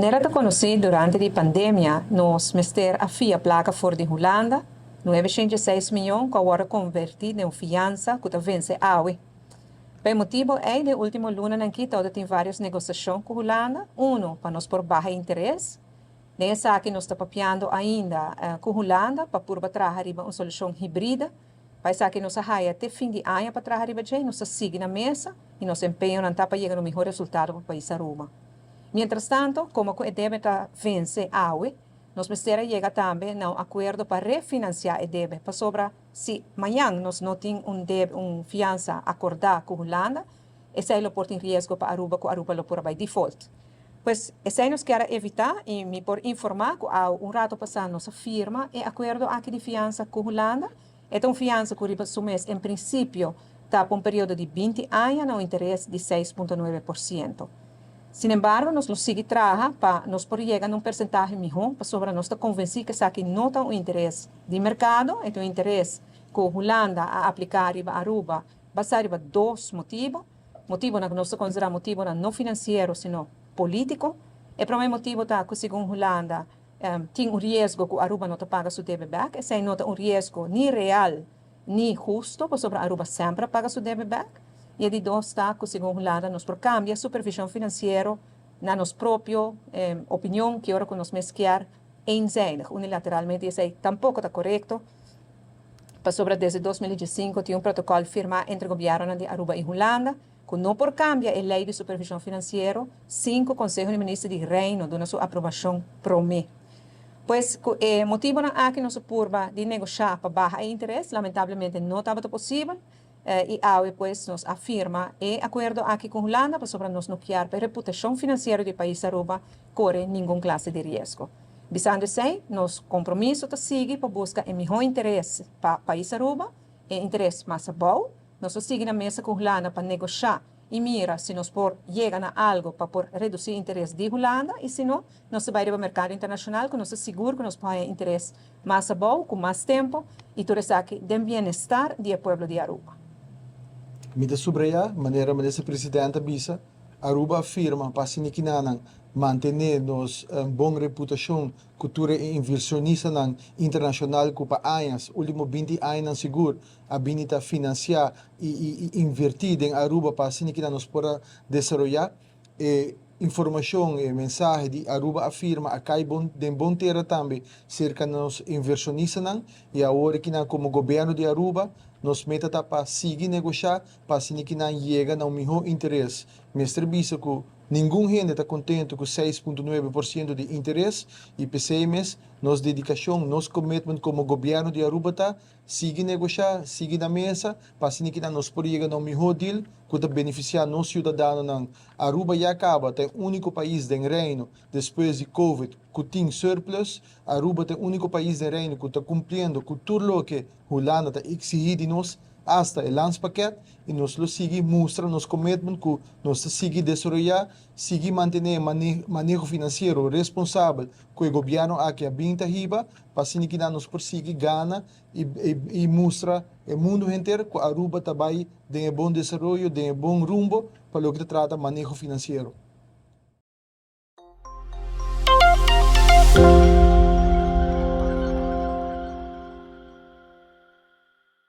Manera ta konosí, durante di pandemia nos mester a fia plaka for di Hulanda, 906 mion ku awor a konvertí den fiansa ku ta vense awe. Pa motibu ei, den último lunanan aki tin vários negosiashon ku Hulanda. Uno, pa nos por baha interes. Den esaki nos ta papiando ainda ku Hulanda pa por traha un solushon híbrido. Pa esaki nos a haya te fin di aña pa traha riba dje, nos ta sigui na mesa i nos empeño ta pa yega na mihó resultado pa pais Aruba. Mientras tanto, komo ku e debe ta vense awe, nos mester yega tambe na un akuerdo pa refinansiá e debe. Pasobra si mañan nos no tin un debe, un fiansa akordá ku Hulanda, esei lo por tin riesgo pa Aruba ku Aruba lo por bai default. Pues esei nos ke evitá i mi por informá ku un ratu pasá nos a firma e akuerdo aki di fiansa ku Hulanda. E ta un fiansa ku riba su mes en prinsipio ta pa un periodo di 20 aña na un interes di 6,9%. Sin embargo, nos lo sigui traha pa nos por yega na un porsentahe mihó, pasobra nos ta konvensí ku esaki no ta un interes di merkado, e un interes ku Hulanda a apliká riba Aruba, basá riba dos motibu. Motibu ku nos ta konsiderá motibu no finansiero, sino polítiko. E promé motibu ta ku segun Hulanda tin un riesgo ku Aruba no ta paga su debe bèk. Esei no ta un riesgo ni real ni hustu, pasobra Aruba semper a paga su debe bèk. I e di dos ta ku segun Hulanda nos por kambia supervishon finansiero na nos propio opinion, ku ora ku nos mes ke, eenzijdig, unilateralmente, esei tampoko ta korekto. Pasobra desde 2015 tin un protokòl firmá entre gobièrnu di Aruba i Hulanda, ku no por kambia e lei di supervishon finansiero sin ku Konseho di Minister di Reino duna su aprobashon promé. Pues e motibunan aki nos a purba di negoshá pa baha e interes, lamentablemente no tabata posibel. I awe pues nos a firma e akuerdo aki ku Hulanda, pasobra nos no ke pa e reputashon finansiero di pais Aruba kore ningun klase di riesgo. Bisando esei, nos kompromiso ta sigui pa buska e mihó interes pa pais Aruba, e interes mas abou. Nos ta sigui na mesa ku Hulanda pa negoshá i mira si nos por yega na algu pa por redusí interes di Hulanda i si no, nos ta bai na merkado internashonal ku nos ta sigur ku nos por interes mas abou, ku mas tempu i tur esaki den bienestar di pueblo di Aruba. Mi ta subrayá, manera minister presidente a bisa, Aruba a firma pa asina mantené nos bon reputashon ku tur invershonistanan internashonal ku pa aña, último 20 aña sigur, a bini ta finansiá i invertí den Aruba pa asina nos por desaroyá. E informashon i mensahe di Aruba a firma a kai bon, den bon tera tambe serka nos invershonistanan i awor ku komo gobièrnu di Aruba nos meta ta pa sigui negoshá pa asina yega na un mihó interes. Mester bisa ku ningun hende ta kontentu ku 6,9% di interes i p'esei mes nos dedikashon, nos commitment komo gobièrnu di Aruba ta sigui negoshá, sigui na mesa, pa asina nos por yega na un mihó deal ku ta benefisiá nos siudadanonan. Aruba ya kaba ta e úniko pais den Reino despues di COVID ku tin surplus. Aruba ta e úniko pais den Reino ku ta kumpliendo ku tur loke Hulanda ta eksigí di nos, hasta e landspakket, i nos lo sigui mustra nos commitment ku nos ta sigui desaroyá, sigui mantené maneho finansiero responsabel ku e gobièrnu aki a bin ta hiba, pa asina nos por sigui gana i mustra e mundu henter ku Aruba ta bai den bon desaroyo, den bon rumbo pa loke ta trata maneho finansiero.